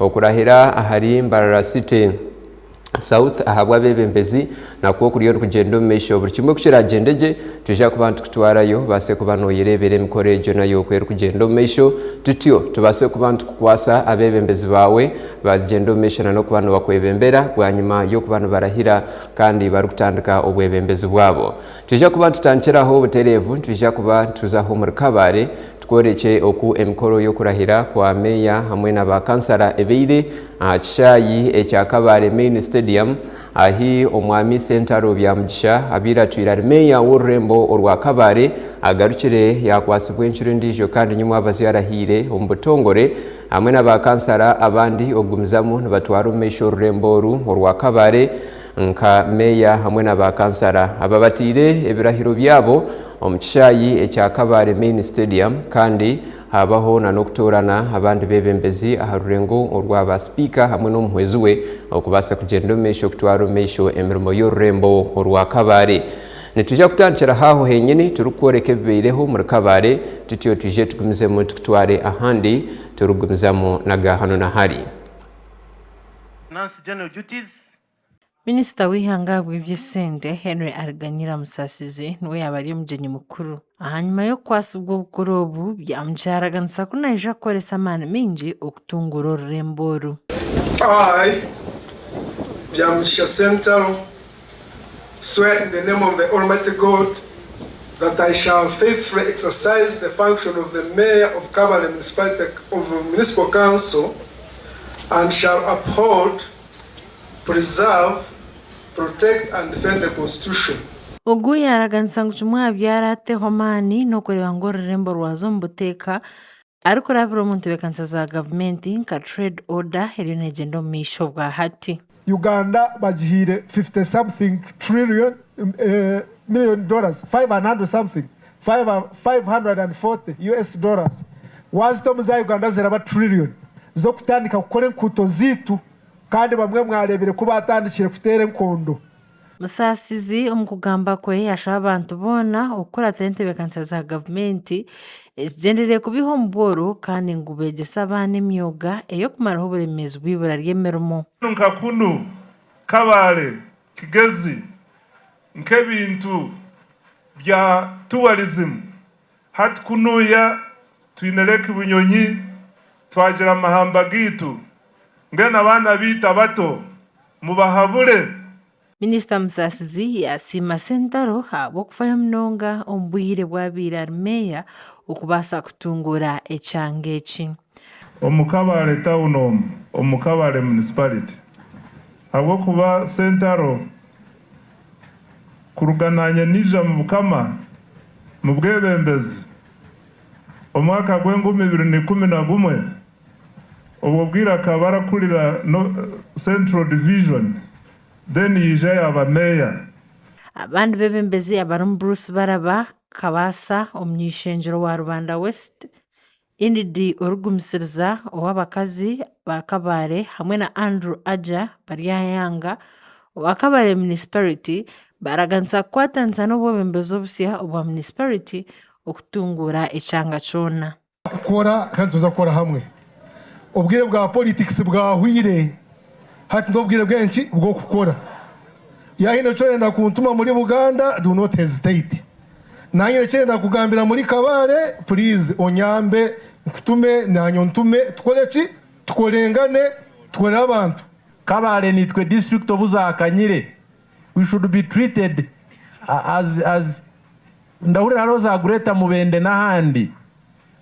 Okurahira ahari Mbarara City South ahabw'abeebembezi nakwo kuriyo nikugyenda omu maisho. Buri kimwe ku kiragyende gye, twija kuba nitukutwarayo obaase kuba nooyereebera emikoro egyo nayo oku erikugyenda omu maisho, tutyo tubaase kuba nitukukwasa abeebembezi baawe bagyenda omu maisho n'okuba nibakwebembera bwanyima y'okuba nibarahira kandi barikutandika obwebembezi bwabo. Nitwija kuba nitutandikiraho obutereevu, nitwija kuba nituzaho omuri Kabale tukworekye oku emikoro y'okurahira kwa meeya hamwe na ba kansara ebaire aha kishaayi ekya Kabale Main Stadium ahi Omwami Sentaro Byamugisha abaire atwire ari meeya w'orurembo orwa Kabale agarukire yakwatsibwa encuro endiijo kandi nyimwabazi arahiire omu butongore hamwe na ba kansara abandi okugumizamu nibatwara omu maisho orurembo oru orwa Kabale. Nka meeya hamwe na ba kansara aba bataire ebirahiro byabo omu kishaayi ekya Kabale Main Stadium kandi haabaho na n'okutoorana abandi beebembezi aha rurengo orwa ba sipiika hamwe n'omuhwezi we okubaasa kugyenda omu maisho kutwara omu maisho emirimo y'orurembo orwa Kabale. Nitwija kutandikira haaho henyini turikworeka ebibaireho omuri Kabale tutyo twije tugumizemu tukutware ahandi turikugumizamu n'aga hanu na hari. Finance General Duties. Minisita w'eihanga ahabw'eby'esente, Henry Ariganyira Musasizi niwe yaaba ari omugyenyi mukuru. Ahanyima y'okukwatsibwa obukuru obu, Byamugisha yaaraganisa ku naija kukoresa amaani maingi okutunguura orurembo oru. I, Byamugisha Sentaro, swear in the name of the Almighty God that I shall faithfully exercise the function of the Mayor of Kabale Municipality of Municipal Council and shall uphold, preserve, protect and defend the Constitution. Ogu yaaraganisa ngu kimwe aha bi araateho amaani n'okureeba ngu orurembo rwaza omu buteeka arikurabira omu ntebeekanisa za gavumenti nka Trade Order eriyo neegyenda omu maisho obwahati. Uganda bagihaire 50 something trillion million dollars, 500 something, 540 US dollars, wazita omu za Uganda ziraba trillion z'okutandika kukora enkuuto zaitu. Kandi bamwe mwareebire ku baatandikire kuteera enkondo. Musaasizi omu kugamba kwe yashaba abantu boona okukuratira entebeekanisa za gavumenti ezigyendereire kubaiha omu bworo kandi ngu beegyese abaana emyoga ey'okumaraho oburemeezi bw'eibura ry'emirimo. Nka kunu, Kabale, Kigezi, nk'ebintu bya tourism hati kunuya twine Lake Bunyonyi, twagira amahamba gaitu. Mbwenu abaana baitu abato mubahabure. Minisita Musasizi yaasiima Sentaro ahabw'okufayo munonga omu bwire obu abaire ari meeya okubaasa kutunguura ekyanga eki. Omu Kabale town omu omu Kabale municipality ahabw'okuba Sentaro kuruga nanye naija mu bukama mu bwebembezi omwaka gw'engumi ibiri na 11 Obwo bwire akaba arakurira Central Division then yaija yaaba Meeya. Abandi bebembezi abarimu Bruce Baraba Kabaasa omuny'eishengyero wa Rubanda West, Enid Origumisiriza ow'abakazi ba Kabale hamwe na Andrew Aja Baryayanga owa Kabale Munisiparite baraganisa kukwatanisa n'obwebembezi obusya obwa munisiparite okutunguura ekyanga kyona. Kukora kandi nituza kukora hamwe. Obwire bwa politics bwahwire hati n'obwire bw'enki bw'okukora. Yaaba haine eki orenda kuntuma muri Buganda do not hesitate. Nanye eki ndenda kugambira muri Kabale please onyambe nkutume nanye ontume tukore ki? Tukorengane tukorere abantu. Kabale nitwe district obu zakanyire we should be treated as as Ndahurira hariho za Greater Mubende n'ahandi.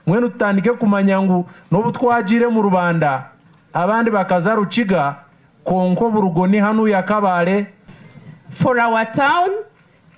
Mbwenu tutandike kumanya ngu n'obu twagiire omu Rubanda abandi bakaza Rukiga kwonka oburugo ni hanuya Kabale. For our town,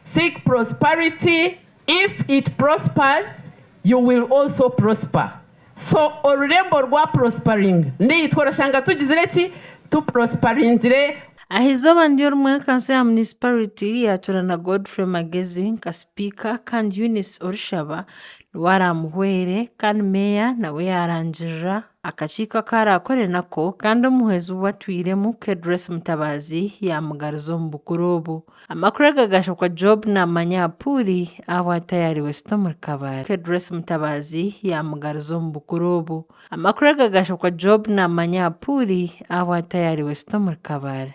seek prosperity, if it prospers, you will also prosper. So orurembo rwa prosperinga naitwe orashanga tugizire ki? Tu prosperingire. Aha izooba niryo rimwe, kanso ya munisiparite yaatura na Godfrey Magezi nka sipiika kandi Eunice Orishaba niwe araamuhwere kandi meeya nawe yaarangirira. Akakiiko aku araakore nako kandi omuhwezi ou atwiremu Kedrace Mutabazi yaamugaruza omu bukuru obu. Amakuru aga gaashakwa Job Namanya Apuuli ahu atayari West omuri Kabale. Kedrace Mutabazi yaamugaruza omu bukuru obu. Amakuru aga gaashakwa Job Namanya Apuuli ahu atayari West omuri Kabale.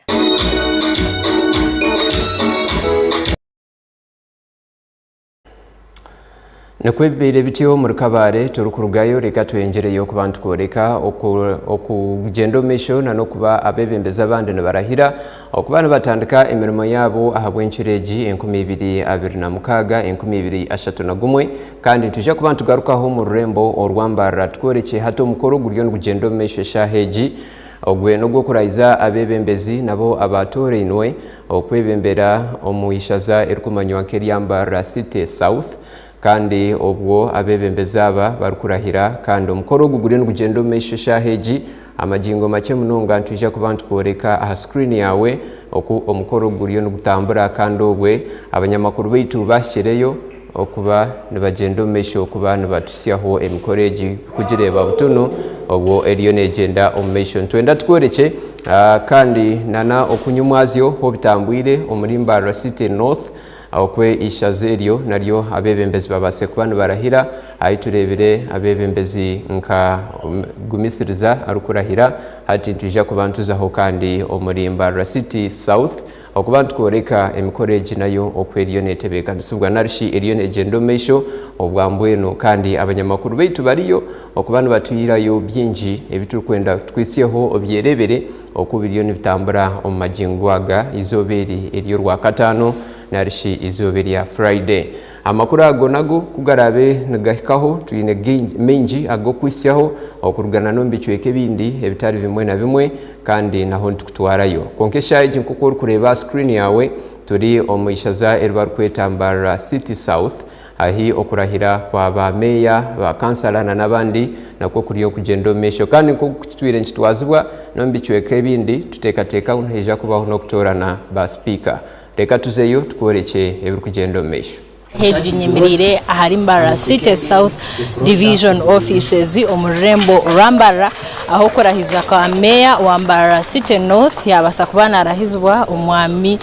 Nikwo bibaire bityo omuri Kabale turikurugayo reka tweyongyereyo kuba nitukworeka okugyenda omu maisho na n'okuba abeebembezi abandi nibarahira okuba nibatandika emirimo yaabo ahabw'enkiro egi 2026, 2031 kandi nitwija kuba nitugarukaho omu rurembo orwa Mbarara tukworekye hati omukoro guriyo nigugyenda omu maisho eshaaha egi. Ogwe n'ogw'okurahiza abeebembezi nabo abaatoorainwe okwebembera omu ishaza erikumanywa nk'erya Mbarara City South kandi obwo abeebembezi aba barikurahira kandi omukoro ogu guriyo nigugyenda omu maisho eshaaha egi. Amagingo makye munonga nitwija kuba nitukworeka aha screen yaawe oku omukoro ogu guriyo nigutambura kandi obwe abanyamakuru baitu bahikireyo okuba nibagyenda omu maisho kuba nibatuhitsyaho emikoro egi kugireeba butunu obwo eriyo negyenda omu maisho. Nitwenda tukworekye kandi nana oku nyumwazyo ho bitambwire omuri Mbarara City North oku eishaza eryo naryo abebembezi babaase kuba nibarahira ahi tureebire abebembezi nka Gumisiriza arikurahira hati nitwija kuba nituzaho kandi omuri Mbarara City South Okuba nitworeka emikoro egi nayo oku eriyo netebeekanisibwa nari shi eriyo negyenda omu maisho obwa mbwenu kandi abanyamakuru baitu bariyo okuba nibatwihirayo bingi ebi turikwenda tukwitsyeho obyerebere oku biriyo nibitambura omu magingo aga eizooba eri ery'orwakataano nari shi eizooba erya Friday. Amakuru ago nago ku garaabe nigahikaho, twine maingi ag'okwitsyaho okurugana n'omu bicweka ebindi ebitari bimwe na bimwe kandi naho nitukutwarayo. Kwonka eshaaha egi nk'oku orikureeba aha screen yaawe, turi omu ishaza eri barikweta Mbarara City South ahi okurahira kwa ba meeya, ba kansala na n'abandi nakwo kuriyo nikugyenda omu maisho. Kandi nk'oku kitwire nikitwazibwa n'omu bicweka ebindi, nituteekateeka ngu nihaija kubaho n'okutoorana ba sipiika. Reka tuzeyo tukworekye ebirikugyenda omu maisho. Egi nyemereire ahari Mbarara City South Division Offices omu rurembo rwa Mbarara ahu okurahiza kwa Meeya wa Mbarara City North yabaasa kuba narahizibwa Omwami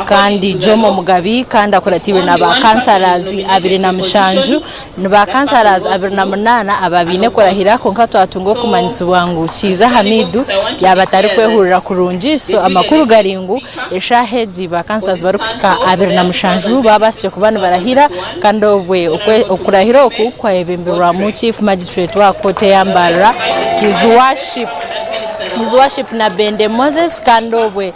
kandi Jomo Mugabi kandi akuratiirwe na ba kansarazi 27 Ni ba kansarazi 28 ababaine kurahira kwonka twatunga okumanyisibwa ngu Kiiza Hamidu yaaba atarikwehurira kurungi so amakuru gari ngu Eshaaha egi ba kansarazi barikuhika 27 babaasire kuba nibarahira kandi obwe okurahira oku kwayebemberwamu Chief Magistrate wa kooti eya Mbarara His Worship His Worship Nabende Moses kandi obwe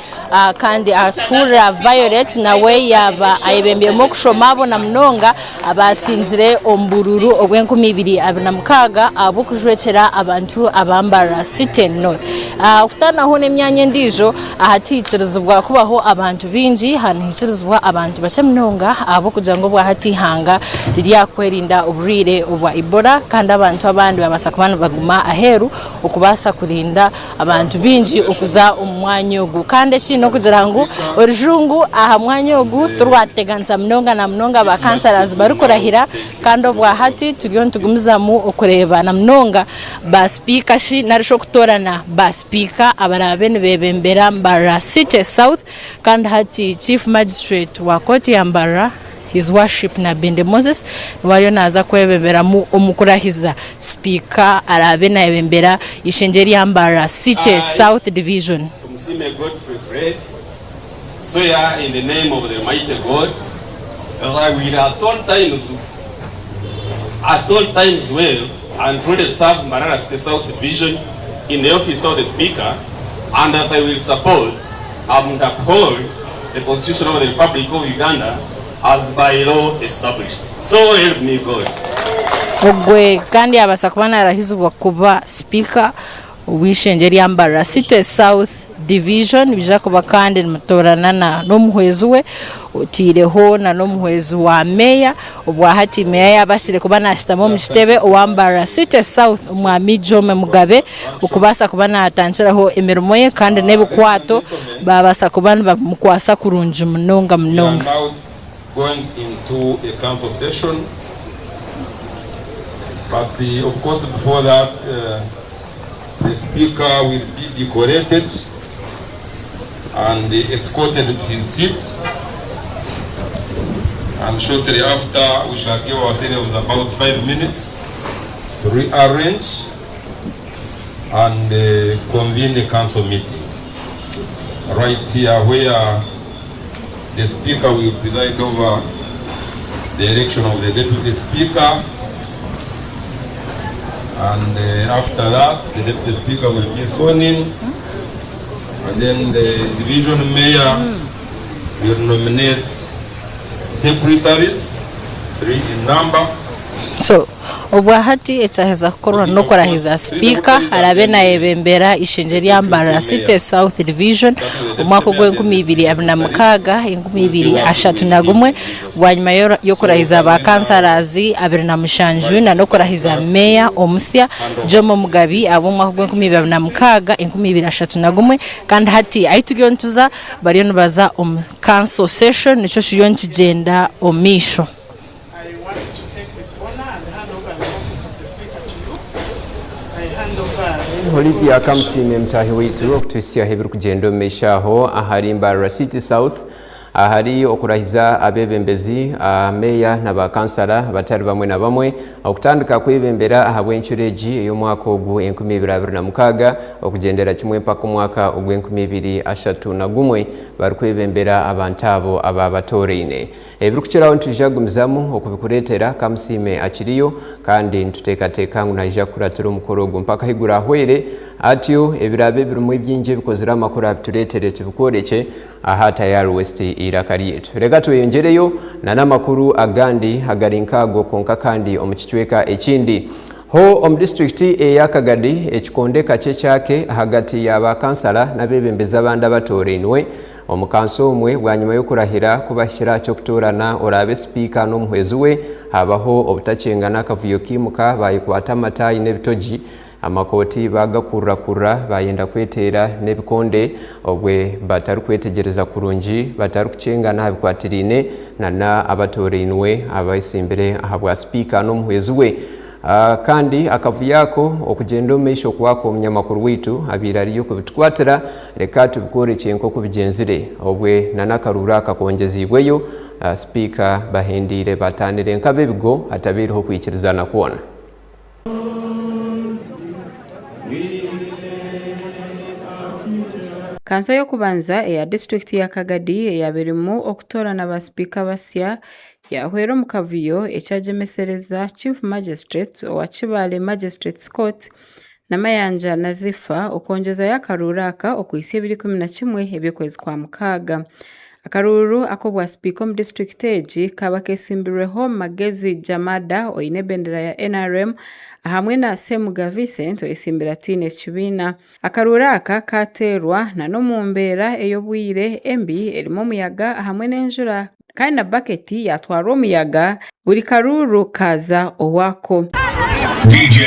kandi Atuhurira Violet nawe yaaba ayebembeiremu okushoma abo na munonga abaasingire omu buruuru obw'enkumi ibiri abiri na mukaaga ahabw'okujwekyera abantu aba Mbarara City North. Okutaanaho n'emyanya endiijo, aha tihikirizibwa kubaho abantu baingi, aha nihikirizibwa abantu bakye munonga ahabw'okugira ngu obwahati eihanga riri aha kwerinda oburwaire obwa Ebola kandi abantu abandi babaasa kuba nibaguma aheeru okubaasa kurinda abantu baingi okuza omu mwanya ogu. Kandi ekindi n'okugira ngu orujungu aha mwanya ogu tirwateganisa munonga na munonga ba kansarazi barikurahira kandi obwahati turiyo nitugumizamu okureeba na munonga ba sipiika shi nari shi okutoorana ba sipiika abaraabe nibebembera Mbarara City South kandi hati Chief Magistrate wa kooti ya Mbarara His Worship Nabende Moses niwe ariyo naaza kwebemberamu omu kurahiza Sipiika araabe nayebembera eishengyero erya Mbarara City South Division. Tumusiime Godfrey Fred, swear in the name of the Almighty God that I will at all times at all times well and truly serve Mbarara City South Division in the office of the Speaker and that I will support and uphold the Constitution of the Republic of Uganda as by law established. So help me God. Ogwe kandi yabaasa kuba narahizibwa kuba sipiika ow'eishengyero erya Mbarara City South Division. Nibaija kuba kandi nimutoorana na n'omuhwezi we otaireho na n'omuhwezi wa meeya. Obwahati meeya yabaasire kuba nashutama omu kitebe owa Mbarara City South Omwami Jome Mugabe okubaasa kuba natandikiraho emirimo ye kandi n'ebikwato babaasa kuba nibamukwasa kurungi munonga We are munonga. now going into a council session but of course before that. The speaker will be decorated and escorted to his seat and shortly after we shall give ourselves about 5 minutes to rearrange and convene a council meeting right here where the speaker will preside over the election of the deputy speaker and after that the deputy speaker will be sworn in and then the division mayor will nominate secretaries, 3 in number. So obwahati ekyaheza kukorwa n'okurahiza sipiika araabe nayebembera eishengye erya Mbarara City South Division omwaka ogw'enkumi ibiri abiri na mukaaga 2031 bwanyima y'okurahiza ba kansarazi 27 n'okurahiza meeya omusya Jomo Mugabi ab'omwaka ogw'enkumi ibiri abiri na mukaaga 2031. Kandi hati ahu turiyo nituza bariyo nibaza omu council session, nikyo kiriyo nikigyenda omu maisho. I want to take this honor and hand over the office of the Speaker to you. I hand over Olivia Kamusiime mutaahi waitu okutuhitsyaho ebirikugyenda omu maisho aho ahari Mbarara City South, ahari okurahiza abeebembezi, meeya na bakansara batari bamwe na bamwe okutandika kwebembera ahabw'encuro egi ey'omwaka ogu 2026 okugyendera kimwe mpaka omwaka ogw'e2031 barikwebembera abantu abo ababatoraine. Ebirikukiraho nitwija kugumizamu okubikureetera. Kamusiime akiriyo kandi nituteekateeka ngu naija kukuratira omukoro ogu mpaka ahaiguru ahwere atyo ebiraabe birimu ebingi ebikozire amakuru abitureetere tubikworekye aha Tayari West, eiraka ryaitu. Reka tweyongyereyo n'amakuru agandi agari nk'ago, kwonka kandi omu kicweka ekindi ho omu disitulikiti eya Kagadi, ekikonde kakye kyake ahagati ya bakansara n'abeebembezi abandi abatorainwe omu kanso omwe bwanyima y'okurahira kubahikira ky'okutoorana oraabe sipiika n'omuhwezi we. Habaho obutakyengana, akavuyo kiimuka, bayekwata amatayi n'ebitogi, amakooti bagakururakurura, bayenda kweteera n'ebikonde, obwe batarikwetegyereza kurungi, batarikukyengana aha bikwatiriine nana abatorainwe abesimbire ahabwa sipiika n'omuhwezi we. Kandi akavuyo ako okugyenda omu maisho kwako, omunyamakuru waitu abaire ariyo kubitukwatira. Reka tubikworekye nk'oku bigyenzire, obwe nana akaruuru aka kongyeziibweyo. Sipiika bahendiire bataanire nk'abebigo hatabaireho kwikirizana kwona. Kanso y'okubanza eya disiturikiti ya Kagadi eyaaba erimu okutoorana ba sipiika basya yahwera omu kavuyo ekyagyemesereza Chief Magistrate owa Kibaale Magistrates Court, Namayanja Nazifa okwongyezayo akaruuru aka okuhitsya ebiro 11 eby'okwezi kwa mukaaga. Akaruuru ak'obwa sipiika omu disiturikiti egi kaaba ketsimbirweho Magezi Jamada oine ebendera ya NRM ahamwe na Ssemuga Vincent oyetsimbire ataine kibiina. Akaruuru aka kaateerwa n'omu mbeera ey'obwire embi erimu omuyaga ahamwe n'enjura kandi na baketi yaatwarwa omuyaga buri karuuru kaaza owako. DJ.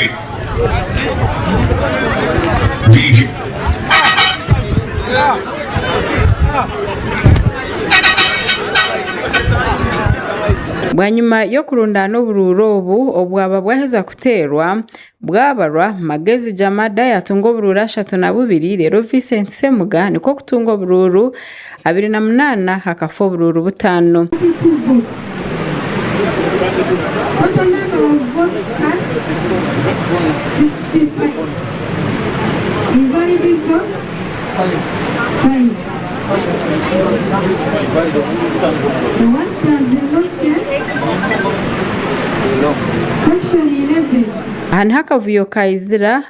DJ. Bwanyima y'okurundaana oburuuru obu obwaba bwaheza kuteerwa, bwabarwa, Magezi Jamada yaatunga oburuuru 32 reero Vincent Ssemuga nikwo kutunga oburuuru 28 hakafa oburuuru butaano. Total number of votes cast, 65. Invalid votes, 5. What does the law say? Section 11. Aha niho akavuyo kaizira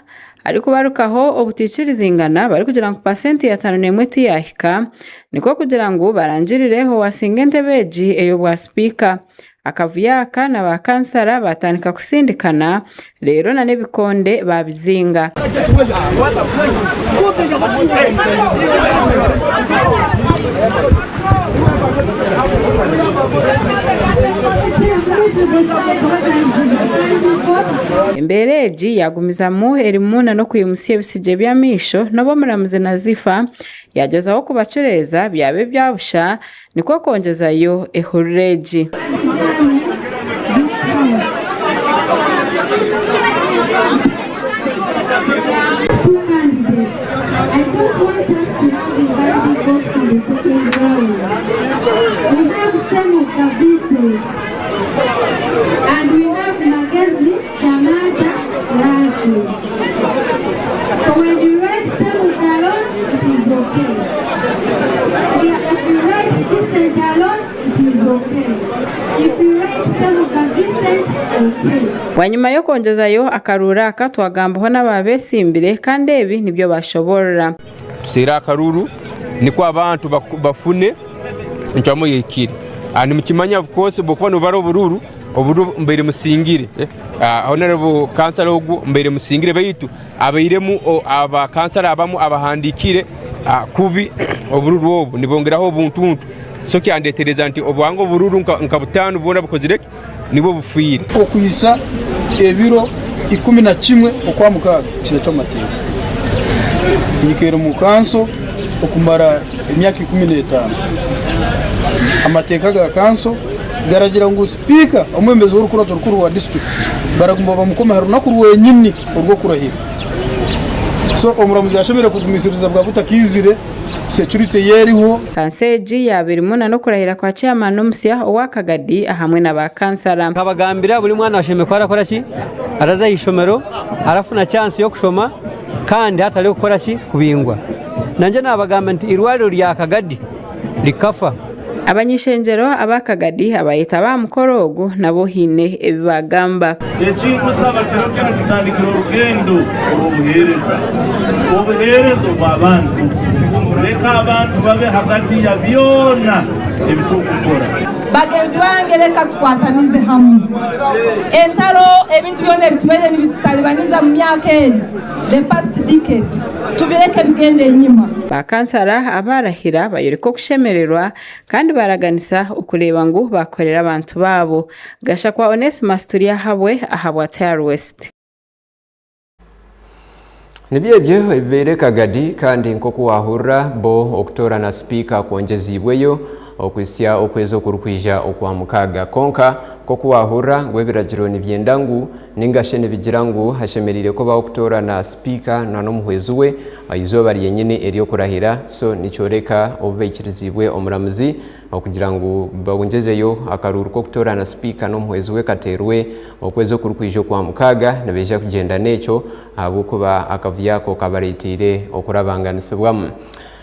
harikubarukaho obutaikirizingana barikugira ngu pasenti ya 51 tiyahika nikwo kugira ngu barangirire owaasinga entebe egi ey'obwa sipiika. Akavuyo aka na bakansara baatandika kusindikana reero n'ebikonde baabizinga. Embeera egi yaagumizamu erimu n'okwimutsya ebitsigye by'amaisho n'obu omuramuzi Nazifa yaagyezaho kubacureeza byaba ebya busha nikwo kwongyezayo ehururu egi. okay. If you write Vincent alone, it is okay. If you write Semuga Vincent, okay. Bwanyima y'okwongyezayo akaruuru aka twagambaho n'abaabeesimbire kandi ebi nibyo baashoboorora. Tuteere akaruru nikwo abantu bafune encwamu eyehikire. Nimukimanya of course obwokuba nobara obururu, obururu mbaire musingire. Honourable kansara ogu mbaire musingire baitu abairemu abakansara abamwe abahandiikire kubi obururu obu nibongeraho obuntuntu so kyandetereza nti obwange obururu nka butaano bwona bukozire ki? Nibwo bufiire. Okuhitsya ebiro 11 Okwamukaaga kireetwa amateeka. Nyikaire omu kanso okumara emyaka 15. Amateeka ga kanso garagira ngu sipiika, omwebembezi w'orukurato rukuru rwa disiturikiti baraguma bamukome aha runaku rwenyini orw'okurahira. So omuramuzi ashemereire kugumisiriza bwaba butakaizire, security ye eriho. Kanso egi yaaba erimu na n'okurahira kwa chairman omusya owa Kagadi ahamwe na ba kansara. Nkabagambira buri mwana ashemereire kuba arakora ki? Araza aha ishomero, arafuna chance y'okushoma kandi hatariho kukora ki? Kubingwa. Nangye nabagambira nti eirwariro rya Kagadi rikafa. Abany'ishengyero aba Kagadi abaayetaba aha mukoro ogu nabo haine ebi baagamba. Ekinkusaba kiro kinu tutandikire orugendo orw'obuheereza, obuheereza obw'abantu. Leka abantu babe hagati ya byona ebitukukora. Bagenzi bange leka tukwatanize hamu. Entaro, ebintu byona ebitubaire nibitutalibaniza mu myaka enu, the past decade, tubireke bigende enyima. Ba kansara abaarahira bayoreka okushemererwa kandi baaraganisa okureeba ngu baakorera abantu baabo. Gashakwa Onesmus Turyahabwe ahabwa Tayari West. Nibyo ebyo ebibaire Kagadi kandi nk'oku waahurira bo okutoorana sipiika kwongyeziibweyo okuhitsya okwezi okurikwija Okwamukaaga. Kwonka nk'oku waahurira ngu ebiragiro nibyenda ngu Ninga shi nibigira ngu hashemereire kubaho kutoorana sipiika na n'omuhwezi we aha izooba ryenyini ery'okurahira, so nikyoreka obu baikiriziibwe omuramuzi okugira ngu bongyezeyo akaruuru k'okutoorana sipiika n'omuhwezi we kateerwe okwezi okurikwija Okwamukaaga. Nibaija kugyenda n'ekyo ahabw'okuba akavuyo ako kabareeteire okurabanganisibwamu.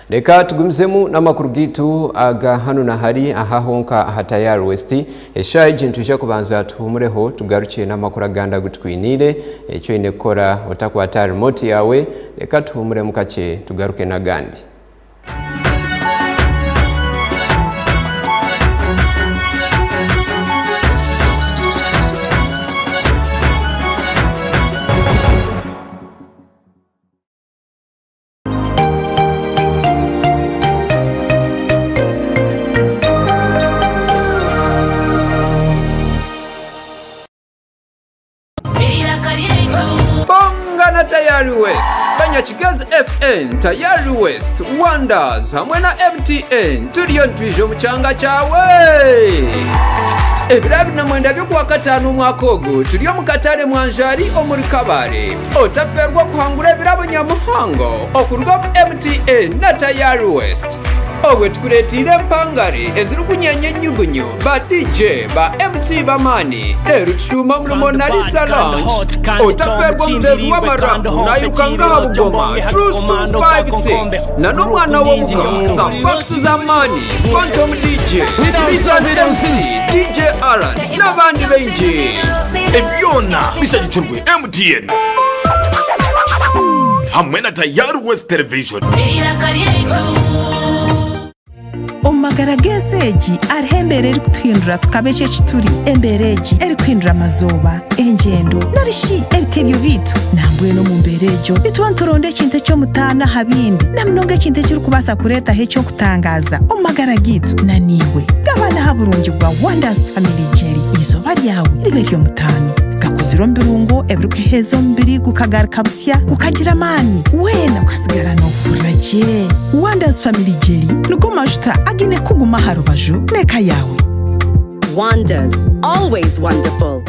Reka tugumizemu n'amakuru gaitu aga hanu na hari aha honka aha Tayari West. Eshaaha egi nitwija kubanza tuhumureho tugarukye n'amakuru agandi agu tukwiniire. Eki oine kukora otakwata aha remote yaawe, reka tuhumuremu kakye tugaruke n'agandi. Bonga na Tayari West, Banyakigazi FN, Tayari West, Wonders hamwe na MTN turiyo nitwija omu kyanga kyawe! Ebiro 29 by'Okwakataano omwaka ogu turi omu katare Mwanjari omuri Kabale. Otafeerwa okuhangura ebirabo nyamuhango okuruga omu MTN na Tayari West. Obwe tukureeteire empangare ezirikunyenya enyugunyu, ba DJ, ba MC b'amaani, reero tushuuma omuri Monalisa Lounge. Otafeerwa omuteezi w'amarapu nairukanga aha bugoma, Truce 256, na n'omwana w'omuka, Sir Facts z'amaani, Phantom DJ, Lizard MC, DJ Allan n'abandi baingi. Byona bishagikirwe MTN hamwe na Tayari West Television. Omu magara g'ensi egi hariho embeera erikutuhindura tukaba eki eki turi. Embeera egi erikuhindura amazooba, engyendo, nari shi ebitebyo byaitu. Nambwenu omu mbeera egyo nituba nituronda ekintu eky'omutaano aha bindi, na munonga ekintu ekirikubaasa kureetaho eky'okutangaaza omu magara gaitu. Na naiwe gabana aha burungi bwa Wonders Family Jelly. Eizooba ryawe ribe ery'omutaano. Gakozirwe omu birungo ebirikuheeza omubiri gukagaruka busya, gukagira amaani, weena okasigara noohurira gye. Wonders Family Jelly nigo majuta againe kukuguma aha rubaju n'eka yaawe. Wonders, always wonderful.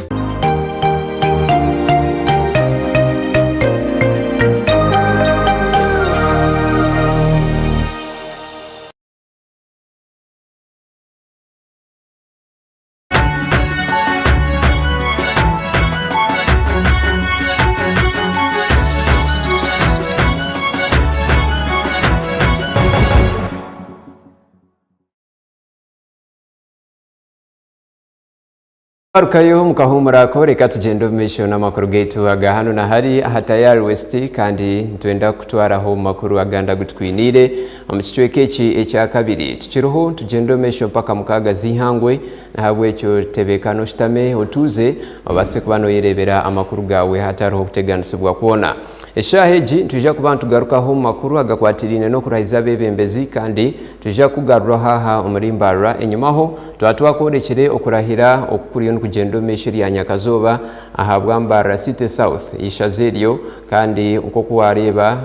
Twarukayo omu kahuumuro ako, reka tugyende omu maisho n'amakuru gaitu aga hanu na hari aha Tayari West kandi nitwenda kukutwaraho omu makuru agandi agu tukwiniire omu kicweka eki ekyakabiri. Tukiriho nitugyenda omu maisho mpaka mukaaga z'eihangwe, n'ahabw'ekyo tebeekana oshutame otuuze obaase kuba nooyereebera amakuru gaawe hatariho kuteganisibwa kwona. Eshaaha egi nitwija kuba nitugarukaho omu makuru agakwatiraine n'okurahiza abeebembezi kandi Twija kukugaruraho aha omuri Mbarara. Enyimaho, twaba twakworekire okurahira oku kuriyo nikugyenda omu maisho erya nyakazooba ahabwa Mbarara City South, eishaza eryo. Kandi nk'oku wareeba,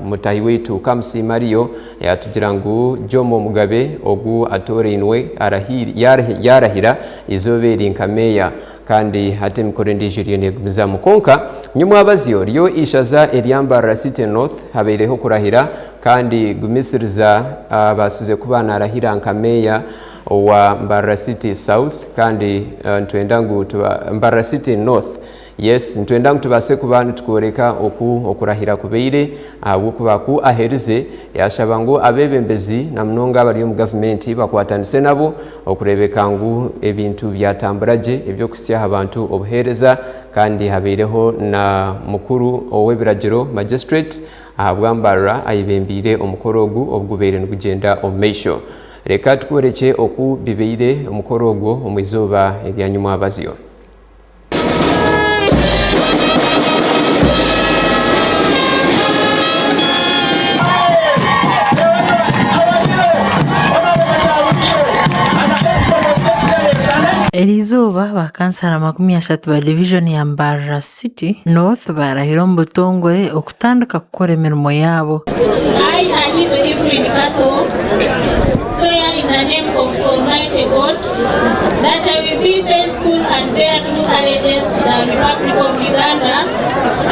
mutahi waitu Kamusiime ariyo yatugira ngu Jomo Mugabe ogu atoorainwe yarahira eizooba eri nka meeya. Kandi hati emikoro endiijo eriyo neegumizamu. Kwonka nyomwabazyo ryo eishaza erya Mbarara City North habaireho okurahira kandi Gumisiriza abaasize kuba naarahira nka meeya owa Mbarara City South kandi nitwenda ngu Mbarara City North Yes, nitwenda ngu tubaase kuba nitukworeka oku okurahira kubaire ahabw'okuba ku aherize yaashaba ngu abeebembezi na munonga abari omu gavumenti bakwatanise nabo okureebeka ngu ebintu byatambura gye eby'okuhitsya aha bantu obuheereza kandi habaireho na mukuru ow'ebiragiro, Magistrate, ahabwa Mbarara ayebembeire omukoro ogu obu gubaire nigugyenda omu maisho. Reka tukworekye oku bibaire omukoro ogwo omu izooba erya nyimwabazyo. Eriizooba ba kansara 30 ba divijoni ya Mbarara City North baarahira omu butongore okutandika kukora emirimo yaabo. I, Anive Evelyn Kato, swear in the name of Almighty God that I will be faithful and bear true allegiance to the Republic of Uganda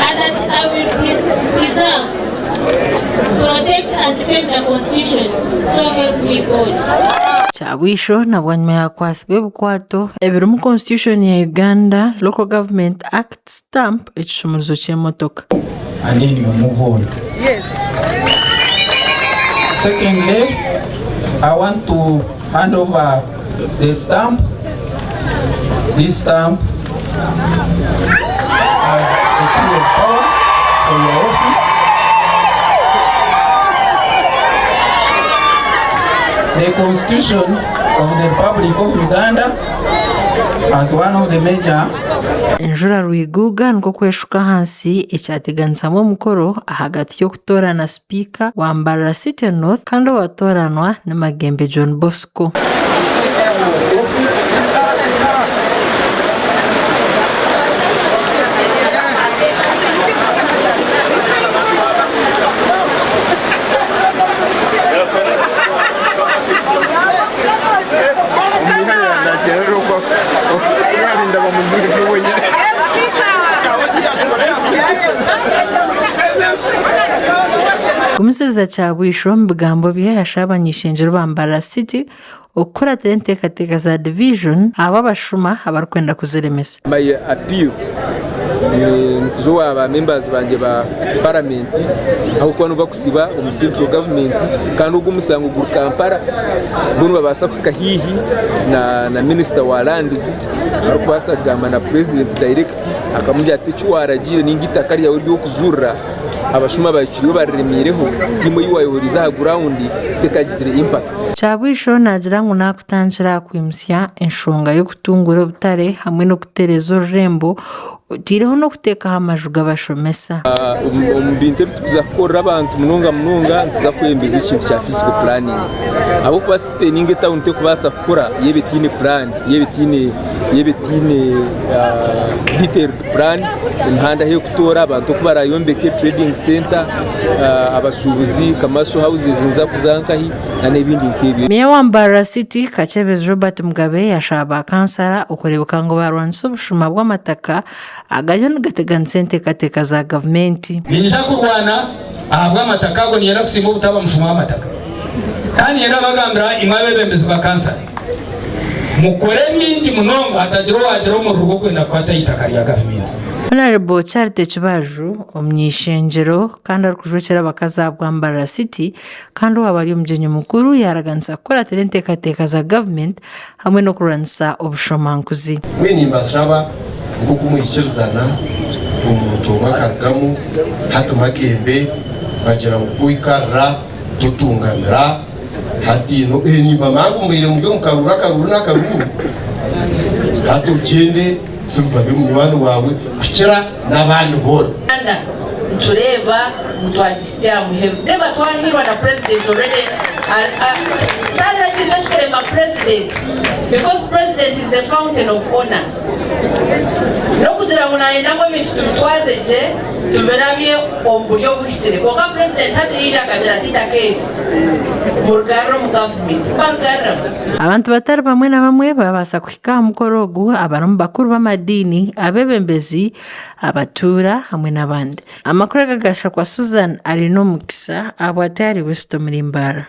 and that I will preserve, protect and defend the Constitution. So help me God. Kyabwisho na bwanyima yaakwatsibwa ebikwato ebirimu Constitution ya Uganda, Local Government Act, Stamp, ekishumuruzo ky'emotoka. And then you move on. Yes. Secondly, I want to hand over the stamp, this stamp as a key of power for your office. The Constitution of the Republic of Uganda as one of the major Enjura rwiguuga nikwo kweshuka ahansi ekyateganisamu omukoro ahagati y'okutoorana sipiika wa Mbarara City North kandi owatooranwa ni Magembe John Bosco. Gumisiriza Kyabwisho omu bigambo bye yashaba abany'ishengyero ba Mbarara City okukuratira enteekateeka za division ahabw'abashuma abarikwenda kuziremesa. My appeal nikuza owa ba members bangye ba parliament ahabw'okuba nibo bakusiba omu central government kandi ogu omusango guri Kampala bo nibabaasa kuhika haihi na minister wa lands arikubaasa kugamba na president direct akamugira ati eki waragiire ninga eitaka ryawe ery'okujurira abashuma bahikirwe bariremiireho tiimu ei wayoherize aha ground tekagizire impact. Kyabwisho naagira ngu naakutandikira aha kwimutsya enshonga y'okutunguura obutare hamwe n'okutereeza orurembo oteireho n'okuteekaho amaju g'abashomesa. Omu bintu ebi turikuza kukorera abantu munonga munonga nituza kwebembeza ekintu kya physical planning ahabw'okuba city ninga etawuni terikubaasa kukura yaaba etaine puraani yaaba etaine detailed plan emihanda ahu erikutoora abantu oku barayombeke trading center abashuubuzi commercial houses niziza kuza nkahi n'ebindi nk'ebyo. Meeya wa Mbarara City, Kakyebezi Robert Mugabe yashaba ba kansara okureebeka ngu barwanisa obushuma bw'amataka agariyo nigateganisa enteekateeka za gavumenti. Niinyija kurwana ahabw'amataka ago, niinyenda kusiima obutaba mushuma w'amataka. Kandi niinyenda kubagambira imwe abeebembezi ba kansara, mukore mingi munonga hatagira owaagira omururu gw'okwenda kukwata aha itaka rya gavumenti. Honarebo Charity Kibaju, omuny'eishengyero kandi arikujwekyera abakazi ahabwa Mbarara City kandi owaaba ari omugyenyi mukuru yaaraganisa kukuratira enteekateeka za gavumenti hamwe n'okurwanisa obushomankuzi. Mbwenu nimbashaba nk'oku mwikirizana, omuntu omwe akarugamu, hati Magembe bagira ngu ku oikarira totungamira, hati no eh nimbamanya ngu mubaire muri omu karuuru akaruuru n'akaruuru, hati ogyende Silver abe munywani waawe kukira n'abandi boona. Uganda nitureeba ngu twagihisya aha muheru. Reeba twahiirwa na president already tihariho ekintu ekikurema president because president is a fountain of honour. N'okugira ngu nayenda ngu ebintu tubitwaze gye tubirabye omu buryo obuhikire kwonka president hati yaija akagira ati eitaka eri murigarure omu government barigaruramu. Abantu batari bamwe na bamwe baabaasa kuhika aha mukoro ogu abarimu bakuru b'amadiini, abeebembezi, abatuura hamwe n'abandi. Amakuru aga gashakwa Susan Arinomukisa ahabwa Tayari West omuri Mbarara.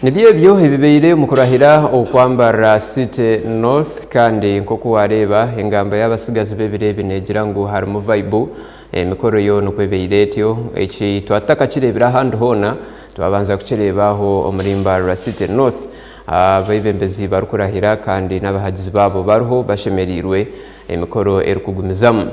Nibyo ebyo ebibaire omu kurahira okwa Mbarara City North kandi nk'oku wareeba engamba y'abatsigazi b'ebiro ebi negira ngu harimu vibe, emikoro yo nikwo ebaire etyo. Eki twaba tutakakireebire ahandi hoona twabanza kukireeba aho omuri Mbarara City North abeebembezi barikurahira kandi n'abahagizi baabo bariho bashemereirwe emikoro erikugumizamu.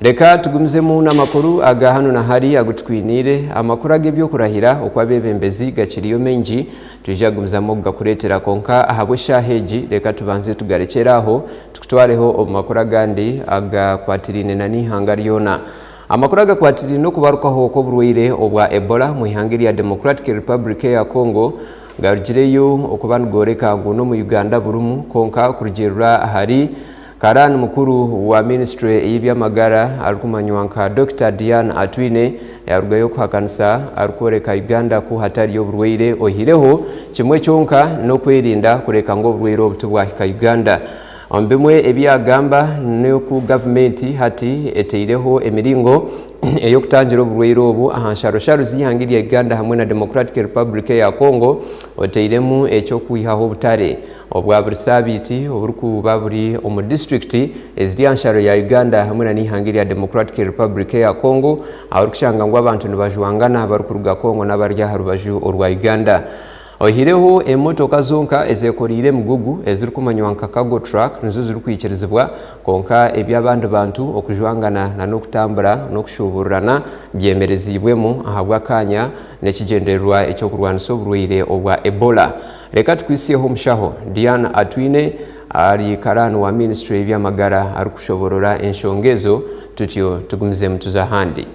Reka tugumizemu n'amakuru aga hanu na hari agu tukwiniire. Amakuru ag'eby'okurahira okw'abeebembezi gakiriyo maingi, twija kugumizamu okugakureetera. Kwonka ahabw'eshaaha egi, reka tubanze tugarekyere aho, tukutwareho omu makuru agandi agakwatiraine na n'eihanga ryona. Amakuru agakwatiraine n'okubarukaho kw'oburwaire obwa Ebola omu ihanga erya Democratic Republic eya Congo garugireyo okuba nigooreka ngu n'omu Uganda burimu kwonka kurugiirira ahari Karani mukuru wa minisiture ey'eby'amagara arikumanywa nka Dokita Diane Atwine yarugayo kuhakanisa arikworeka Uganda ku hatariyo oburwaire oihireho kimwe kyonka n'okwerinda kureka ngu oburwaire obu tibwahika Uganda. Omu bimwe ebi yagamba n'oku gavumenti hati eteireho emiringo ey'okutangira oburwaire obu aha nsharosharo z'eihanga erya Uganda hamwe na Democratic Republic eya Congo oteiremu eky'okwihaho obutare obwa buri saabiiti oburikuba buri omu disiturikiti eziri aha nsharo ya Uganda hamwe na n'eihanga erya Democratic Republic eya Congo ahorikushanga ngu abantu nibajwangana abarikuruga Congo n'abari aha rubaju orwa Uganda. Oihireho emotoka zonka ezekoreire emigugu ezirikumanywa nka cargo truck nizo zirikwikirizibwa kwonka eby'abandi bantu okujwangana na n'okutambura n'okushuuburirana byemereziibwemu ahabw'akaanya n'ekigyendererwa eky'okurwanisa oburwaire obwa Ebola. Reka tukwitsyeho omushaho Diane Atwine ari karaani wa minisiture y'eby'amagara arikushoborora enshonga ezo tutyo tugumizemu tuze ahandi.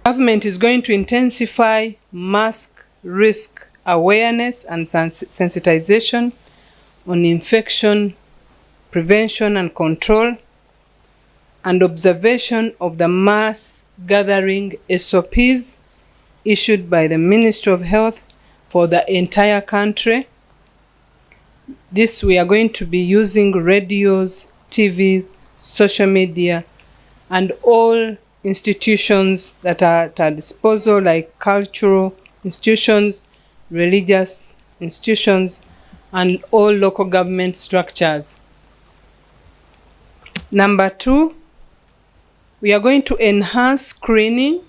Government is going to intensify mask risk awareness and sensitization on infection prevention and control and observation of the mass gathering SOPs issued by the Ministry of Health for the entire country. This we are going to be using radios, TV, social media and all institutions that are at our disposal like cultural institutions, religious institutions and all local government structures. Number 2, we are going to enhance screening.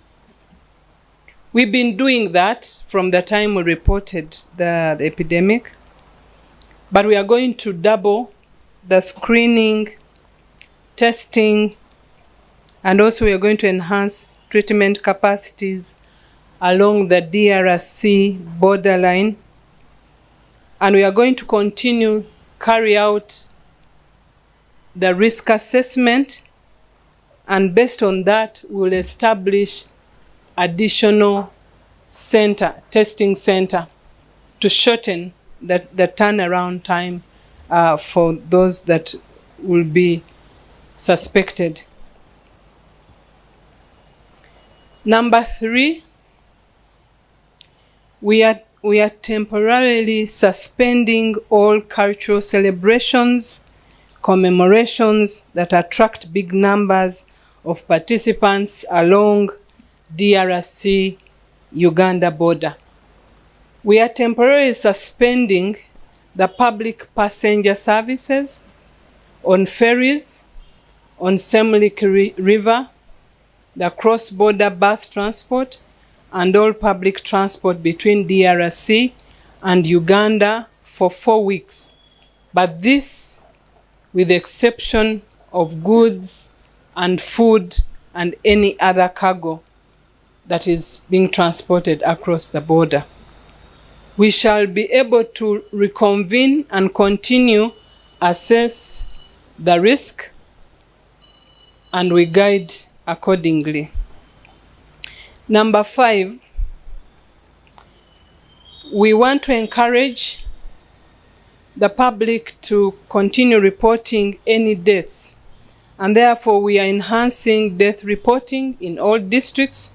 We've been doing that from the time we reported the, the epidemic, but we are going to double the screening, testing, and also we are going to enhance treatment capacities along the DRC borderline. And we are going to continue carry out the risk assessment and based on that we'll establish additional center, testing center to shorten the, the turnaround time uh, for those that will be suspected. Number 3, we are, we are temporarily suspending all cultural celebrations, commemorations that attract big numbers of participants along DRC Uganda border. We are temporarily suspending the public passenger services on ferries on Semliki River, the cross-border bus transport, and all public transport between DRC and Uganda for 4 weeks. But this, with the exception of goods and food and any other cargo that is being transported across the border. We shall be able to reconvene and continue assess the risk and we guide accordingly. Number 5, we want to encourage the public to continue reporting any deaths, and therefore we are enhancing death reporting in all districts,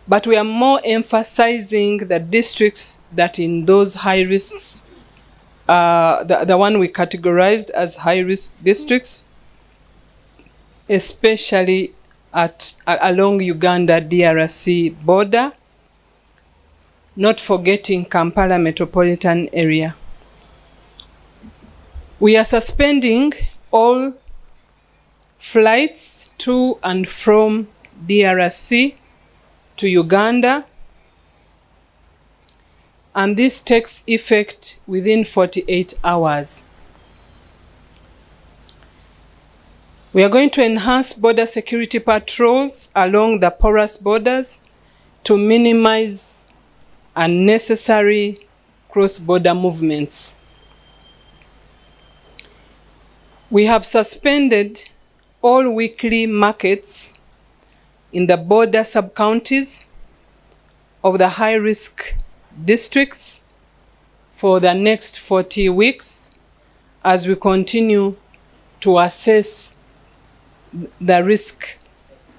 but we are more emphasizing the districts that in those high risks, the one we categorized as high risk districts, especially at along Uganda DRC border, not forgetting Kampala metropolitan area. We are suspending all flights to and from DRC to Uganda, and this takes effect within 48 hours. We are going to enhance border security patrols along the porous borders to minimize unnecessary cross-border movements. We have suspended all weekly markets in the border sub-counties of the high-risk districts for the next 40 weeks as we continue to assess the risk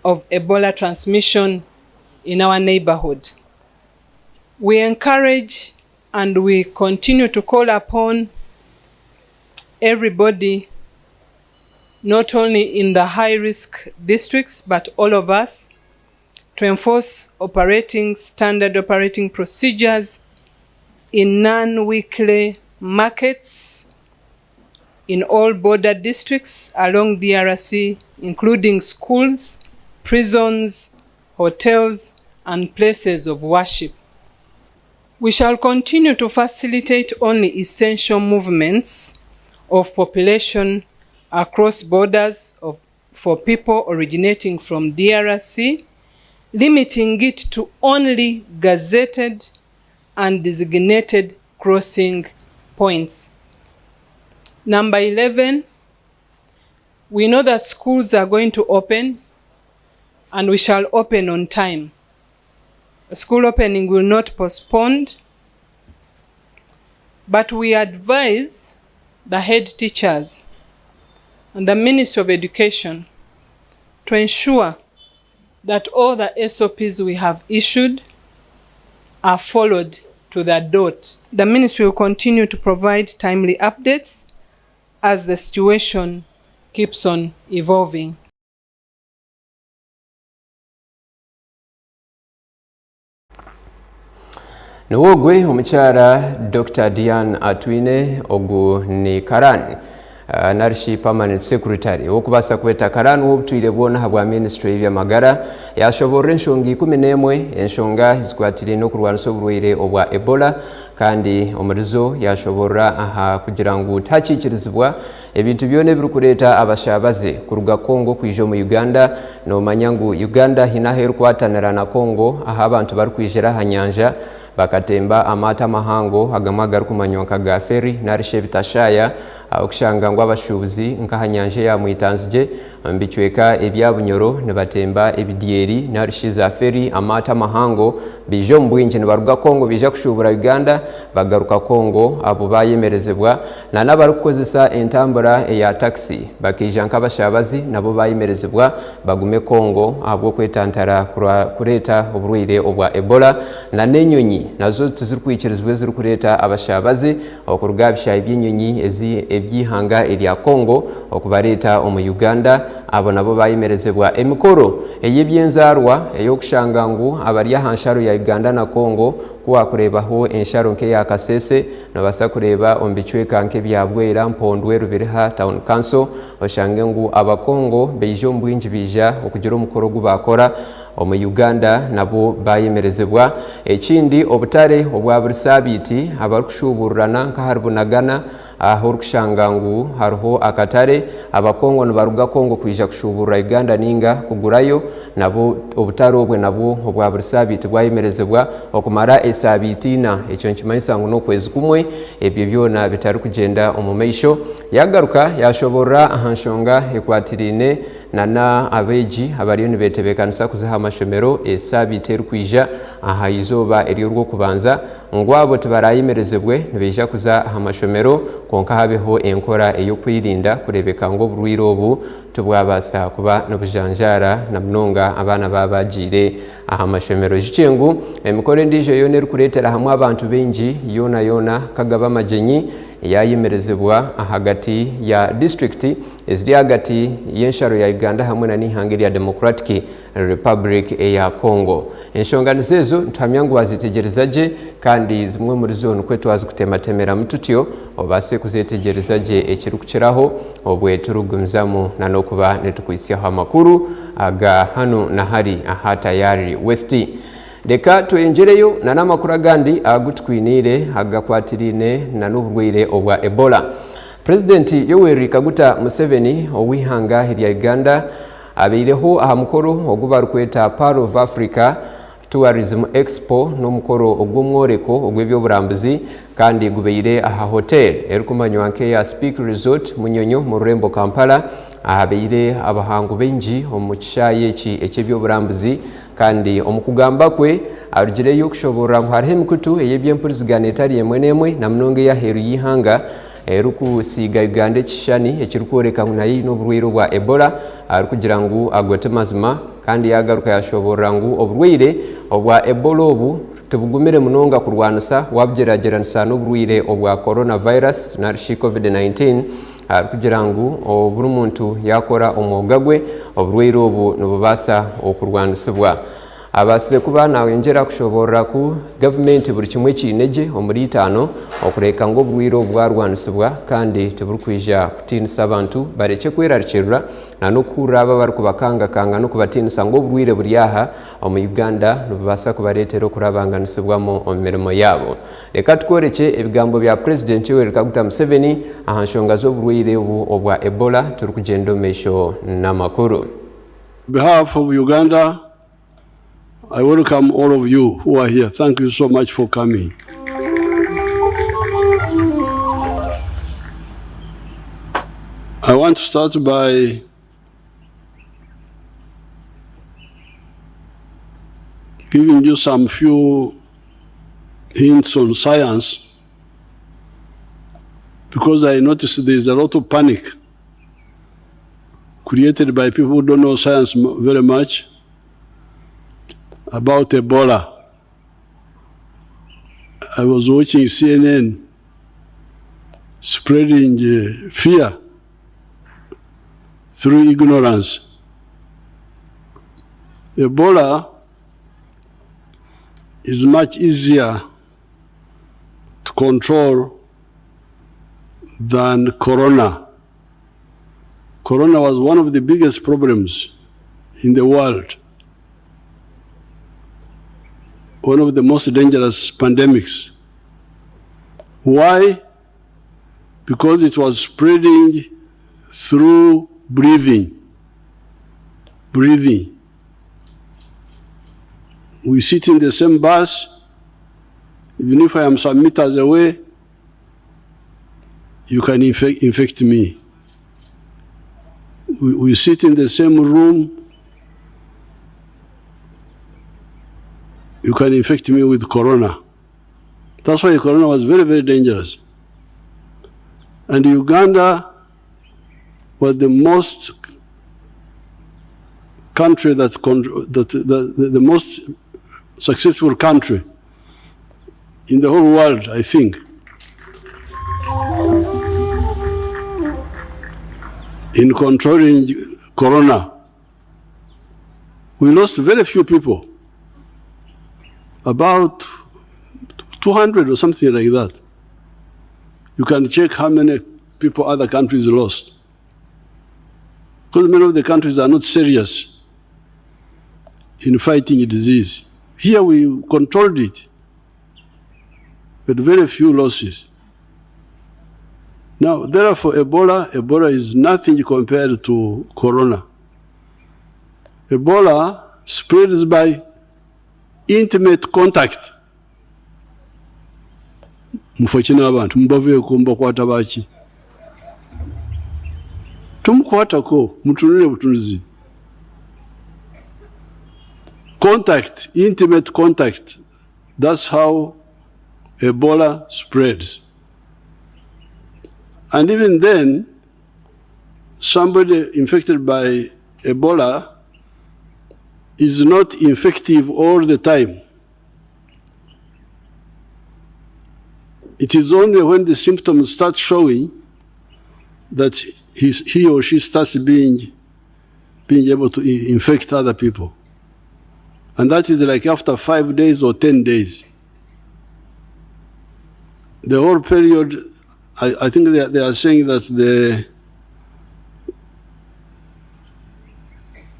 of Ebola transmission in our neighborhood. We encourage and we continue to call upon everybody, not only in the high-risk districts, but all of us, to enforce standard operating procedures in non-weekly markets in all border districts along DRC, including schools, prisons, hotels, and places of worship. We shall continue to facilitate only essential movements of population across borders for people originating from DRC, limiting it to only gazetted and designated crossing points. Number 11, we know that schools are going to open and we shall open on time. School opening will not postpone, but we advise the head teachers and the Ministry of Education to ensure that all the SOPs we have issued are followed to the dot. The ministry will continue to provide timely updates as the situation keeps on evolving. Niwe ogwe omukyara Dokita Diane Atwine, ogu ni Karani narishi Permanent Secretary ow'okubaasa kweta Karani w'obutwire bwona ahabwa minisiture y'eby'amagara yashoborora enshonga 11 enshonga ezikwatiraine n'okurwanisa oburwaire obwa Ebola kandi omurizo yashoborora aha kugira ngu tihakiikirizibwa Ebintu byona ebirikureeta abashabaze kuruga Congo kwija omu Uganda, nomanya ngu Uganda haine ahu erikwatanira na Congo ahu abantu barikwijira aha nyanja bakatemba amaato amahango agamwe agarikumanywa nka ga ferry narishi ebitashaya ahu okushanga ngu abashuubuzi nka aha nyanja eya Mwitanzigye omu bicweka ebya Bunyoro nibatemba ebidyeri narishi za ferry amaato amahango baija omu bwingi nibaruga Congo baija kushuubura Uganda bagaruka Congo abo bayemerezibwa Na n'abarikukozesa entambura eya takisi bakaija nk'abashabazi nabo bayemerezibwa bagume Congo ahabw'okwetantara kureeta oburwaire obwa Ebola. Na n'enyonyi nazo tizirikwikirizibwa ezirikureeta abashabazi okuruga aha bishaayi by'enyonyi ezi eby'eihanga erya Congo okubareeta omu Uganda. Abo nabo bayemerezibwa. Emikoro ey'eby'enzaarwa ey'okushanga ngu abari aha nsharo ya Uganda na Congo Ku waakureebaho ensharo nk'eya Kasese, noobaasa kureeba omu bicweka nk'ebya Bwera, Mpondwe, Rubiriha Town Council, oshange ngu Abakongo baija omu bwingi baija okugira omukoro ogu baakora omu Uganda nabo baayemerezibwa. Ekindi obutare obwa buri saabiiti abarikushuubuurirana nk'ahari Bunagana ahu orikushanga ngu hariho akatare, Abakongo nibaruga Congo kwija kushuuburira Uganda ninga kugurayo, nabo obutare obwe nabwo obwa buri saabiiti bwayemerezibwa okumara esaabiiti ina. Ekyo nikimanyisa ngu n'okwezi kumwe ebyo byona bitarikugyenda omu maisho. Yagaruka yashoborora aha nshonga ekwatiraine na n'abeegi abariyo nibetebeekanisa kuza aha mashomero esaabiiti erikwija aha izooba ery'orwokubanza. Ngu abo tibarayemerezibwe, nibaija kuza aha mashomero kwonka habeho enkora ey'okwerinda kureebeka ngu oburwaire obu tibwabaasa kuba nibujanjaara na munonga abaana baaba bagiire aha mashomero. Oijukye ngu emikoro endiijo yoona erikureetera hamwe abantu baingi yoona yoona kagaba amagyenyi yaayemerezibwa ahagati ya disiturikiti eziri ahagati y'ensharo ya Uganda hamwe na n'eihanga erya Democratic Republic eya Congo. Enshonga nizo ezo, nituhamya ngu wazetegyereza gye kandi zimwe omuri zo nikwo twazikutematemeramu tutyo obaase kuzetegyereza gye ekirikukiraho obwe turikugumizamu na n'okuba nitukuhitsyaho amakuru aga hanu na hari aha Tayari West. Reka tweyongyereyo na n'amakuru agandi agu tukwiniire agakwatiraine na n'oburwaire obwa Ebola. Purezidenti Yoweri Kaguta Museveni ow'eihanga erya Uganda Abaireho aha mukoro ogu barikweta Pearl of Africa Tourism Expo n'omukoro ogw'omworeko ogw'eby'oburambuzi kandi gubaire aha hotel erikumanywa nk'eya Speke Resort Munyonyo omu rurembo Kampala ahabaire abahangu baingi omu kishaayi eki eky'eby'oburambuzi kandi omu kugamba kwe arugireyo kushoborora ngu hariho emikutu ey'eby'empurizigana etari emwe n'emwe na munonga ey'aheeru y'eihanga erikusiiga Uganda ekishushani ekirikworeka ngu nayo eine oburwaire obwa Ebola arikugira ngu ago ti mazima kandi yagaruka yashoborora ngu oburwaire obwa Ebola obu tibugumire munonga kurwanisa wabugyeragyeranisa n'oburwaire obwa Corona virus narishi Covid-19 arikugira ngu buri muntu yakora omwoga gwe oburwaire obu nibubaasa okurwanisibwa. Abaasize kuba nayongyera kushoboorora ku gavumenti buri kimwe ekiine gye omuri itaano okureeka ngu oburwaire obu bwarwanisibwa kandi tiburikwija kutiinisa abantu barekye kwerarikirira na n'okuhurira abo abarikubakangakanga n'okubatiinisa ngu oburwaire buri aha omu Uganda nibubaasa kubareetera okurabanganisibwamu omu mirimo yaabo. Reka tukworekye ebigambo bya Purezidenti Yoweri Kaguta Museveni aha nshonga z'oburwaire obu obwa Ebola turikugyenda omu maisho n'amakuru. On behalf of Uganda, I welcome all of you who are here. Thank you so much for coming. I want to start by giving you some few hints on science because I noticed there is a lot of panic created by people who don't know science very much about Ebola. I was watching CNN spreading uh, fear through ignorance. Ebola is much easier to control than corona. Corona was one of the biggest problems in the world, one of the most dangerous pandemics. Why? Because it was spreading through breathing. Breathing. We sit in the same bus, even if I am some meters away, you can infect, infect me. We, we sit in the same room, you can infect me with corona. That's why corona was very, very dangerous. And Uganda was the most country that, that the, the, the most successful country in the whole world, I think. In controlling corona, we lost very few people. About 200 or something like that. You can check how many people other countries lost. Because many of the countries are not serious in fighting disease. Here we controlled it with very few losses. Now, therefore, Ebola, Ebola is nothing compared to corona. Ebola spreads by intimate contact. Mufaki n'abantu mubaveeko mubakwata baki? Tumukwatako mutunule butunuzi. Contact, intimate contact. That's how Ebola spreads. And even then, somebody infected by Ebola is not infective all the time. It is only when the symptoms start showing that he or she starts being, being able to infect other people. And that is like after 5 days or 10 days. The whole period, I think they are saying that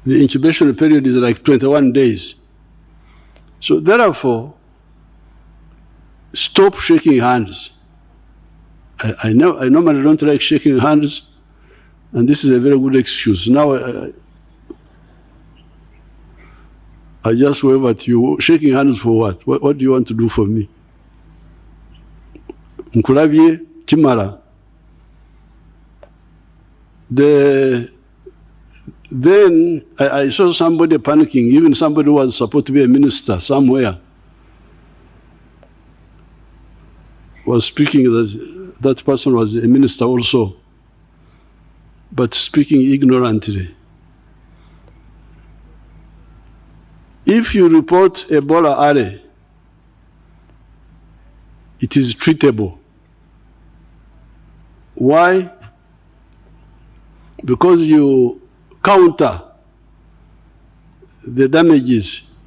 the incubation period is like 21 days. So therefore, stop shaking hands. I normally don't like shaking hands, and this is a very good excuse. Now I just wave at you. Shaking hands for what? What do you want to do for me? Nkulabye kimara. Then I saw somebody panicking, even somebody who was supposed to be a minister somewhere was speaking that that person was a minister also, but speaking ignorantly. If you report Ebola early, it is treatable. Why? Because you counter the damages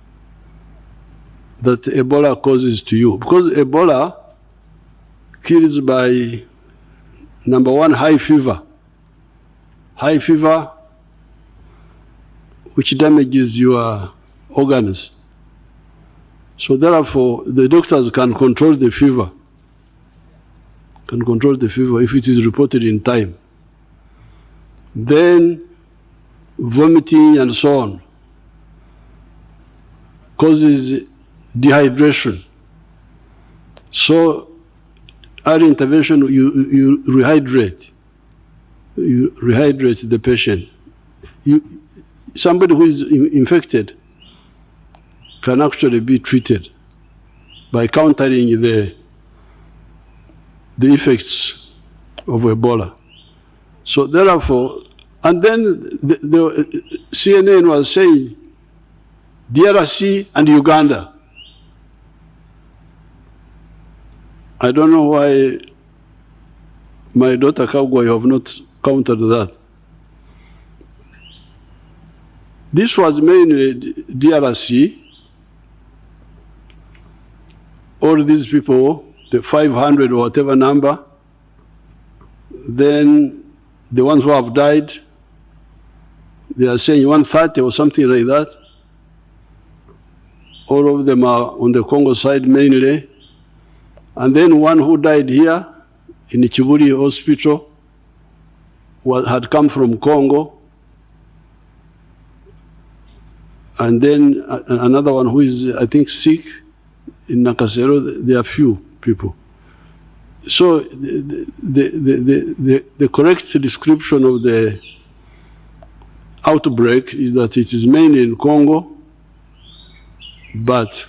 that Ebola causes to you. Because Ebola kills by, number one, high fever. High fever, which damages your organs. So therefore, the doctors can control the fever. Can control the fever if it is reported in time. Then vomiting and so on causes dehydration. So early intervention, you rehydrate. You rehydrate the patient. Somebody who is infected can actually be treated by countering the effects of Ebola. So therefore, and then the CNN was saying DRC and Uganda. I don't know why my daughter Kaggwa, you have not countered that. This was mainly DRC. All these people, the 500 or whatever number, then the ones who have died, they are saying 130 or something like that. All of them are on the Congo side mainly. And then one who died here in Kibuli Hospital had come from Congo. And then another one who is, I think, sick in Nakasero. There are few people. So the correct description of the outbreak is that it is mainly in Congo, but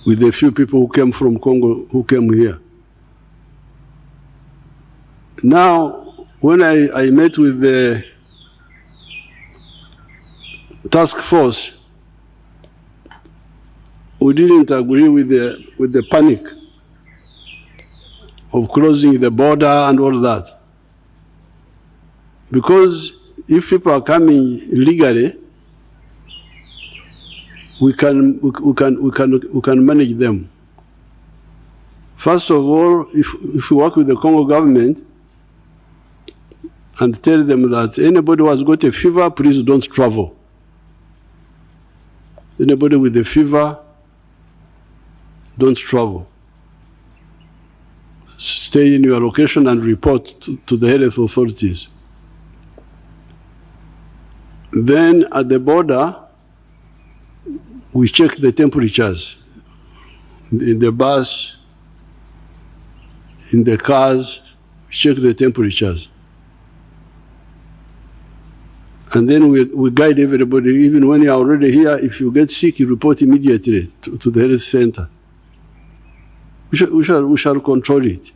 with a few people who came from Congo who came here. Now, when I met with the task force, we didn't agree with the panic of closing the border and all that. Because if people are coming legally, we can manage them. First of all, if, if we work with the Congo government and tell them that anybody who has got a fever, please don't travel. Anybody with a fever, don't travel. Stay in your location and report to, to the health authorities. Then at the border, we check the temperatures in the bus, in the cars, we check the temperatures. And then we, we guide everybody, even when you are already here, if you get sick, you report immediately to, to the health center. We shall, we, shall, we shall control it.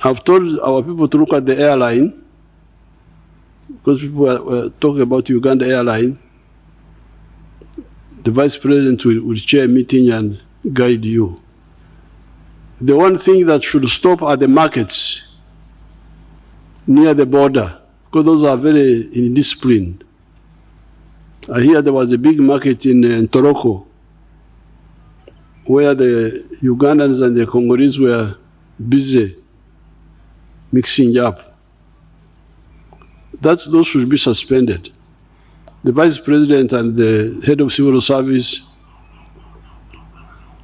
I've told our people to look at the airline, because people were, were talking about Uganda Airline. The vice president will, will chair a meeting and guide you. The one thing that should stop are the markets near the border, because those are very indisciplined. I hear there was a big market in, uh, Ntoroko where the Ugandans and the Congolese were busy mixing up. That, those should be suspended. The vice president and the head of civil service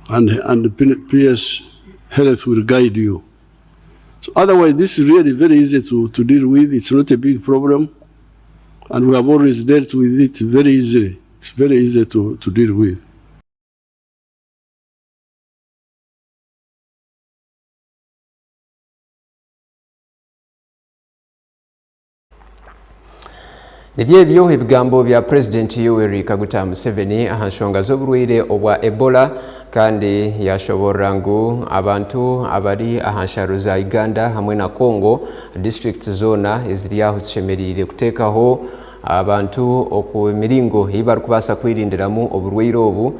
and, and the PS Health will guide you. So otherwise, this is really very easy to, to deal with. It's not a big problem. And we have always dealt with it very easily. It's very easy to, to deal with. Nibyo ebyo ebigambo bya Purezidenti Yoweri Kaguta Museveni aha nshonga z'oburwaire obwa Ebola kandi yashoborora ngu abantu abari aha nsharo za Uganda hamwe na Congo disiturikiti zoona eziri aho zishemereire kuteekaho abantu oku emiringo ei barikubaasa kwerindiramu oburwaire obu.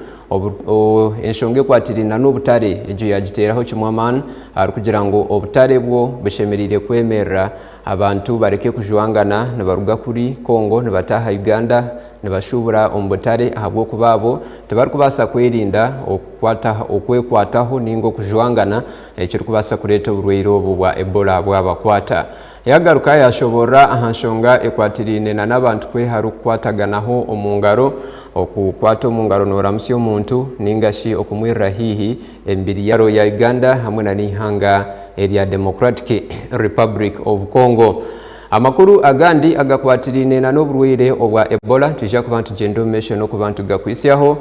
Enshonga ekwatiraine n'obutare egyo yaagiteeraho kimwe amaani arikugira ngu obutare bwo bushemereire kwemerera abantu bareke kujwangana nibaruga kuri Congo nibataaha Uganda nibashuubura omu butare ahabw'okuba abo tibarikubaasa kwerinda okwekwataho ninga okujwangana ekirikubaasa kureeta oburwaire obu bwa Ebola bwabakwata. Yagaruka yashoborora aha nshonga ekwatiraine na n'abantu kwehara okukwataganaho omu ngaro, okukwata omu ngaro noramutsya omuntu ninga shi okumwirira haihi emibiri ya ya Uganda hamwe na n'eihanga erya Democratic Republic of Congo. Amakuru agandi agakwatiraine na n'oburwaire obwa Ebola nitwija kuba nitugyenda omu maisho n'okuba nitugakwitsyaho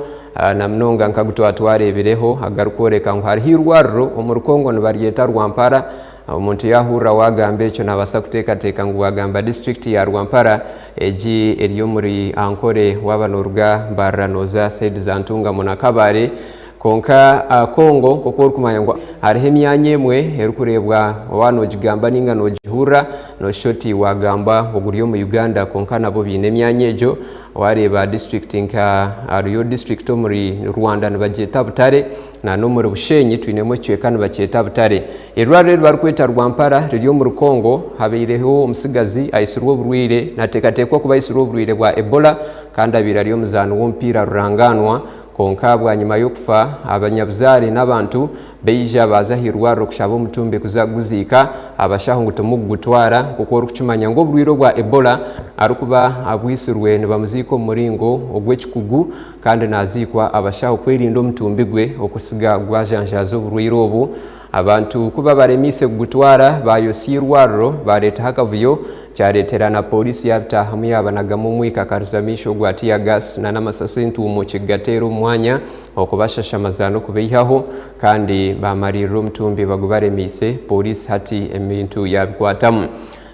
na munonga nk'agu twaba twareebireho agarikworeka ngu hariho eirwariro omuri Congo nibaryeta Rwampara. Omuntu yaahurira waagamba ekyo naabaasa kuteekateeka ngu waagamba disiturikiti ya Rwampara egi eri omuri Ankole waaba nooruga Mbarara nooza sayidi za Ntungamo na Kabale. Kwonka Congo nk'oku orikumanya ngu hariho emyanya emwe erikureebwa waaba noogigamba nainga noogihurira nooshusha oti waagamba oguri omu Uganda kwonka nabo baine emyanya egyo. Waareeba disiturikiti nka hariyo disiturikiti omuri Rwanda nibagyeta Butare na n'omuri Bushenyi twinemu ekicweka nibakyeta Butare. Eirwariro eri barikweta Rwampara riri omuri Congo, habaireho omutsigazi aitsirwe oburwaire, nateekateekwa kuba aitsirwe oburwaire bwa Ebola kandi abaire ari omuzaani w'omupiira rurangaanwa kwonka bwanyima y'okufa abanyabuzaare n'abantu baija baaza ah'eirwariro kushaba omutumbi kuza kuguziika, abashaho ngu timukugutwara nk'oku orikukimanya ngu oburwaire obwa Ebola arikuba abwitsirwe nibamuziika omu muringo ogw'ekikugu kandi naziikwa abashaho kwerinda omutumbi gwe okutsiga gwajanjaaza oburwaire obu. Abantu ku babaremeise kugutwara, baayotsya eirwariro, baareetaho akavuyo, kyareetera na pooriisi yaabitaahamu yaabanagamu omwika akariza amaisho gwa tear gas n'amasasi entuumo kikugateera omu mwanya okubashashamaza n'okubaihaho kandi baamariirira omutumbi bagubaremeise, pooriisi hati ebintu yaabikwatamu.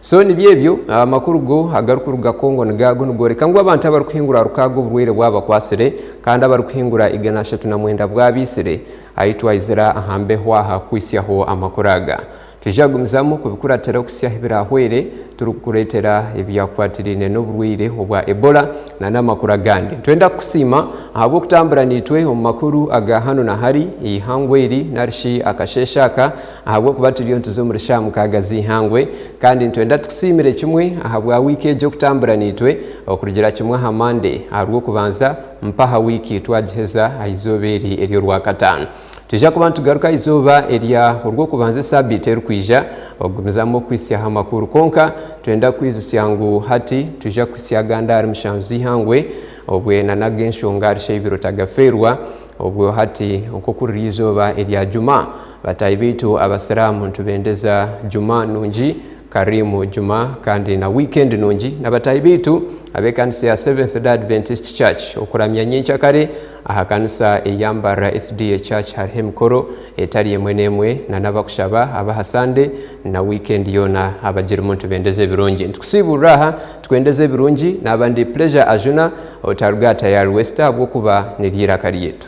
So nibyo ebyo, amakuru go agarikuruga Congo nigago nigoreka ngu abantu abarikuhingura rukaaga oburwaire bwabakwatsire kandi abarikuhingura 309 bwabaitsire. Ahi twaizira aha mbeho aha kuhitsyaho amakuru aga. Twija kugumizamu kubikuratira okuhitsya ahu birahwere turikukureetera ebyakukwatiraine n'oburwaire obwa Ebola na n'amakuru agandi. Nitwenda kukusiima ahabw'okutambura naitwe omu makuru aga hanu na hari, eihangwe eri narishi akasheeshe aka ahabw'okuba turiyo nituza omuri shaaha mukaaga z'eihangwe kandi nitwenda tukusiimire kimwe ahabwa wiiki egi okutambura naitwe okurugira kimwe aha Monday aha Rwokubanza mpaha wiiki twagiheza aha izooba eri ery'Orwakataano. Twija kuba nitugaruka aha izooba erya Orwokubanza esaabiiti erikwija okugumizamu okuhitsyaho amakuru. Kwonka twenda kukwijutsya ngu hati nitwija kuhitsya agandi ahari mushanju z'eihangwe obwe na n'ag'enshonga ahari Sheibiro Tagafeerwa obwo hati nk'oku riri eizooba erya Juma. Bataahi baitu Abasiraamu nitubendeza Juma nungi. Karimu Juma kandi na weekend nungi na bataahi baitu ab'ekanisa ya Seventh Day Adventist Church. Okuramya nyenkyakare aha kanisa eya Mbarara SDA Church hariho emikoro etari emwe n'emwe na n'abakushaba abaha Sunday na weekend yoona abagirimu nitubendeza ebirungi. Nitukusiiburira aha tukwendeze ebirungi naaba ndi Pleasure Ajuna otaruga aha Tayari West ahabw'okuba niryo eiraka ryaitu.